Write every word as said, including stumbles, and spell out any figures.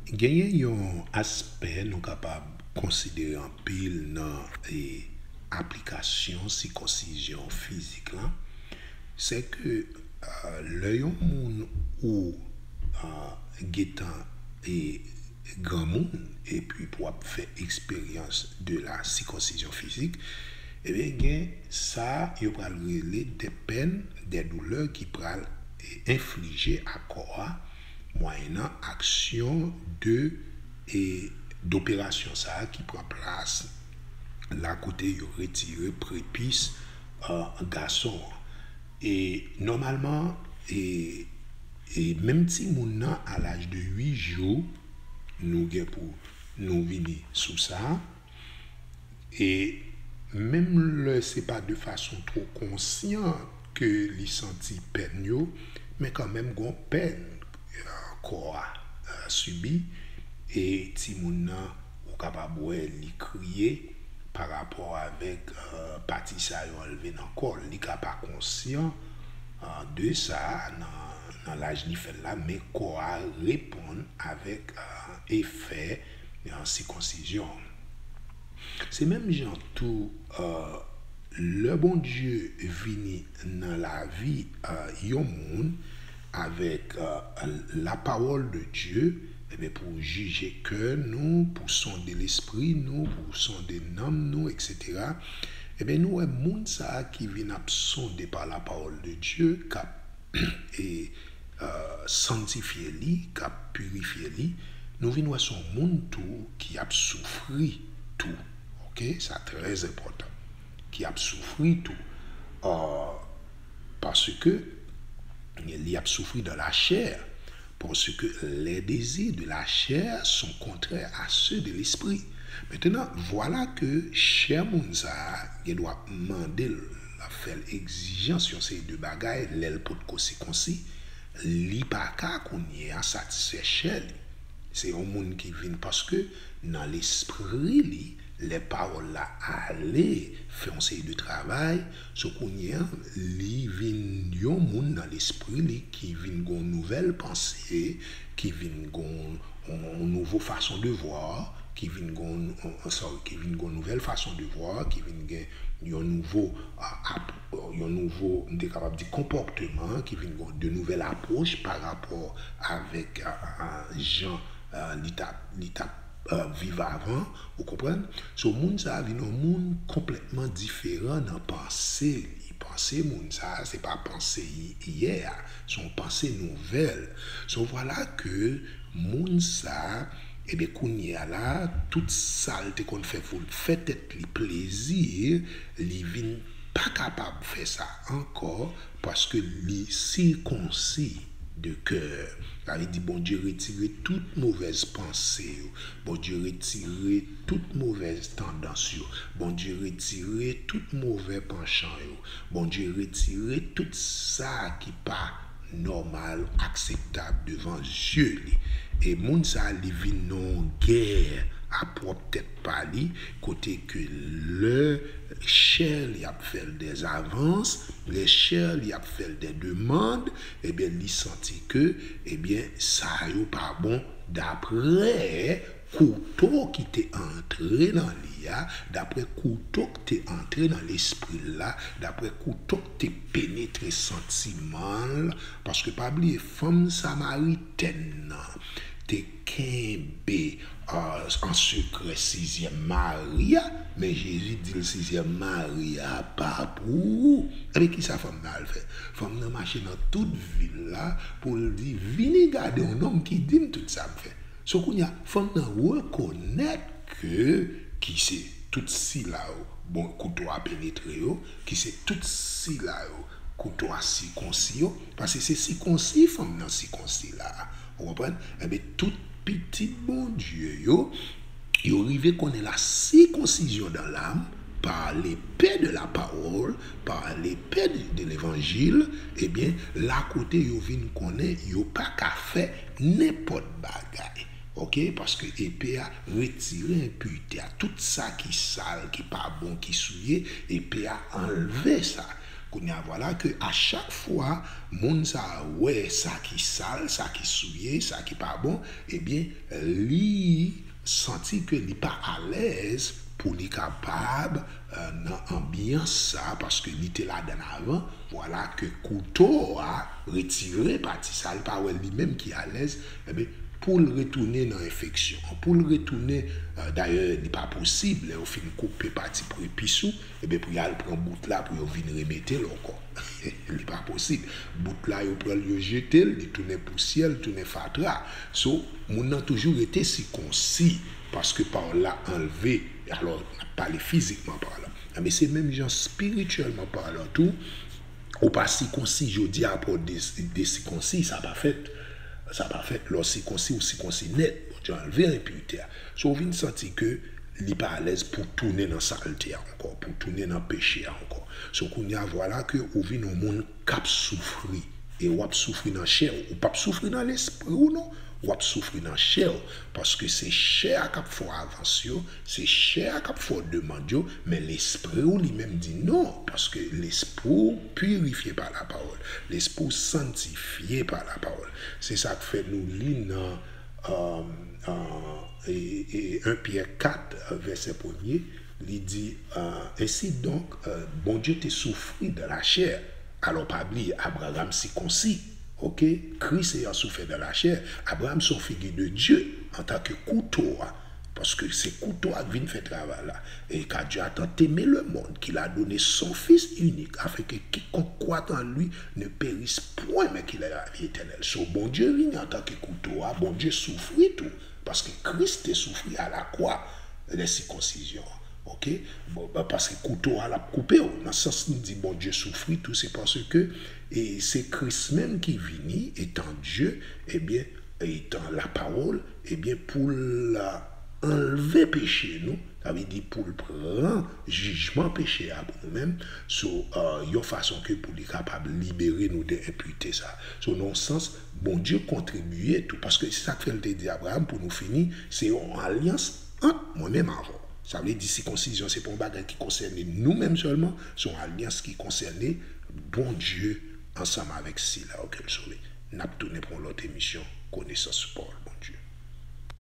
Genyen yon aspè nou kapab konsidere anpil nan e, aplikasyon sikonsizyon fizik lan, se ke uh, lè yon moun ou uh, gentan e granmoun epi pou ap fè eksperyans de la sikonsizyon fizik, ebyen gen sa yo pral rele de pèn, de doulè ki pral e, enflije a kò a mwayennan aksyon de e doperasyon sa a ki pran plas la kote yo retire prepis uh, gason an. E nòmalman, e, e menm timoun nan a laj de uit jou, nou gen pou nou vini sou sa. E menm lè se pa de fason twò konsyan ke li santi pèn yo, men kanmenm gon pèn kò a sibi. E timoun nan, ou kapab wè li kriye parapò avèk pati sa yo anlve nan kò l. Li ka pa konsyan de sa nan laj li fè l la, men kò a reponn avèk efè sikonsizyon. Se menm jan tou lè Bondye vini nan lavi yon moun avèk lapawòl de Dye, ebyen pou jije kè nou, pou sonde lespri nou, pou sonde nanm nou, eksetera. Ebyen nou wè moun sa a ki vin ap sonde pa lapawòl de Dye, k ap e, uh, santifye li, k ap pirifye li, nou vin wè se yon moun tou ki ap soufri tou. Oke, sa trè enpòtan. Ki ap soufri tou. Uh, paske li ap soufri dan lachè. Parce que les désirs de la chair sont contraires à ceux de l'esprit. Maintenant, voilà que chè moun sa a gen dwa mande l, fè l egzijans yon seri de bagay lè l potko sikonsi, li pa ka kounye a satisfè chè li. Se yon moun ki vin paske nan lespri li, lè pawòl la ale fè yon seri de travay, so kounye a li vin yon moun nan lespri li ki vin gon nouvèl panse, ki vin gon yon nouvo fason de vwa, ki vin gon sorry, ki vin gon nouvèl fason de vwa, ki vin gen yon nouvo yon nouvo, m te kapab di konpòteman, ki vin gon de nouvèl apwòch pa rapò avèk jan li t ap li t ap viv avan, ou konprann? So moun sa a vin yon moun konplètman diferan nan panse li. Panse moun sa a se pa panse yè a, se yon panse nouvèl. So vwala ke moun sa a, ebyen kounye a la, tout sa l te konn fè pou l fè tèt li plezi, li vin pa kapab fè sa ankò paske li sikonsi de kè. Sa vle di Bondye retire tout movèz panse yo. Bondye retire tout movèz tandans yo. Bondye retire tout movè panchan yo. Bondye retire tout sa ki pa nòmal, akseptab devan zye li. E moun sa a, li vin nan yon gè a pwòp tèt pa li, kote ke lè chè li ap fè l dèzavans, lè chè li ap fè l dè demann, ebyen, li santi ke, ebyen, sa yo pa bon daprè kouto ki te antre nan li a, daprè kouto ki te antre nan lespri l la, daprè kouto ki te penetre santiman l, paske pa bliye fanm samaritèn nan te kenbe an sekrè sizyèm mari a, men Jezi di l sizyèm mari a pa pou ou. Ebyen kisa fanm nan al fè? Fanm nan mache nan tout vil la pou l di vini gade yon nonm ki di m tout sa m fè. So kounye a, fanm nan rekonèt ke ki se tout sila yo bon kouto a penetre yo, ki se tout sila yo kouto a sikonsi yo, paske se sikonsi fanm nan sikonsi la a. Ou konprann? Ebyen, tout pitit Bondye yo, yo rive konnen la sikonsizyon dan lam, par l'épée de la parole, par l'épée de, de l'évangile, ebyen, la kote yo vin konnen yo pa ka fè nenpòt bagay. Oke, paske epe a retire enpite a, tout sa ki sal, ki pa bon, ki souye, epe a anlve sa. Kounye a, vwala ke a chak fwa moun sa a wè sa ki sal, sa ki souye, sa ki pa bon, ebyen, li santi ke li pa alèz pou li kapab, eh, nan anbyans sa, paske li te ladan l avan, vwala ke kouto a retire pati sa, li pa wè li menm ki alèz, ebyen, pou l retounen nan enfeksyon, pou l retounen, eh, dayè, li pa posib, lè yo fin koupe pati prepis ou, ebyen, pou y al pran bout la, pou yo vin remete l ankò. Li pa posib. Bout la, yo pran l, yo jete l, li tounen pousyè, li tounen fatra. So, moun nan toujou rete sikonsi, paske pawòl la anlve. Alò, n ap pale fizikman palan. Men se menm jan espirityèlman palan tou, ou pa sikonsi jodi a, apre w de-, desikonsi, sa pa fèt. Sa pa fèt. Lè w sikonsi, ou sikonsi nèt. Bondye anlve enpirite a. So, ou vin santi ke li pa alèz pou tounen nan salte a ankò, pou tounen nan peche a ankò. So, kounye a, vwala ke ou vin yon moun k ap soufri. E w ap soufri nan chè w. Ou p ap soufri nan lespri w, non. W ap soufri nan chè w. Paske se chè a k ap fè w avans yo, se chè a k ap fè w demann yo, men lespri w li menm di non. Paske lespri w pirifye pa lapawòl. Lespri w sanntifye pa lapawòl. Se sa k fè nou li nan, euh, euh, e, e, en Pyè kat, vèsè premye, li di, euh, ainsi donc, euh, Bondye te soufri dans la chair. Alò, pa bliye, Abraram sikonsi. Oke? Christ ayant souffert dans la chair, Abraram se yon figi de Dye antanke kouto a. Paske se kouto a k vin fè travay la. E car Dieu a tant aimé le monde qu'il a donné son Fils unique, afin que quiconque croit en lui ne périsse point, mais qu'il ait la vie éternelle. So, Bondye vini antanke kouto a, Bondye soufri tou. Paske Kris te soufri a lakwa, lè sikonsizyon an. Oke? Bon, ben, paske kouto a l ap koupe w. Nan sans nou di Bondye soufri tou, se paske, e, se Kris menm ki vini, etan Dye, ebyen, etan lapawòl, ebyen, pou l anlve peche nou, sa vle di pou l pran jijman peche a pou nou menm, so, euh, yon fason ke pou li kapab libere nou de enpite sa. So, nan yon sans, Bondye kontribye tou, paske se sa k fè l te di Abraram, pou nou fini, se yon alyans ant mwen menm avè w. Sa vle di sikonsizyon se pa yon bagay ki konsène nou menm sèlman, se yon alyans ki konsène Bondye ansanm avèk sila yo ke l sove. N ap tounen pou yon lòt emisyon, Konesans Pawòl Bondye.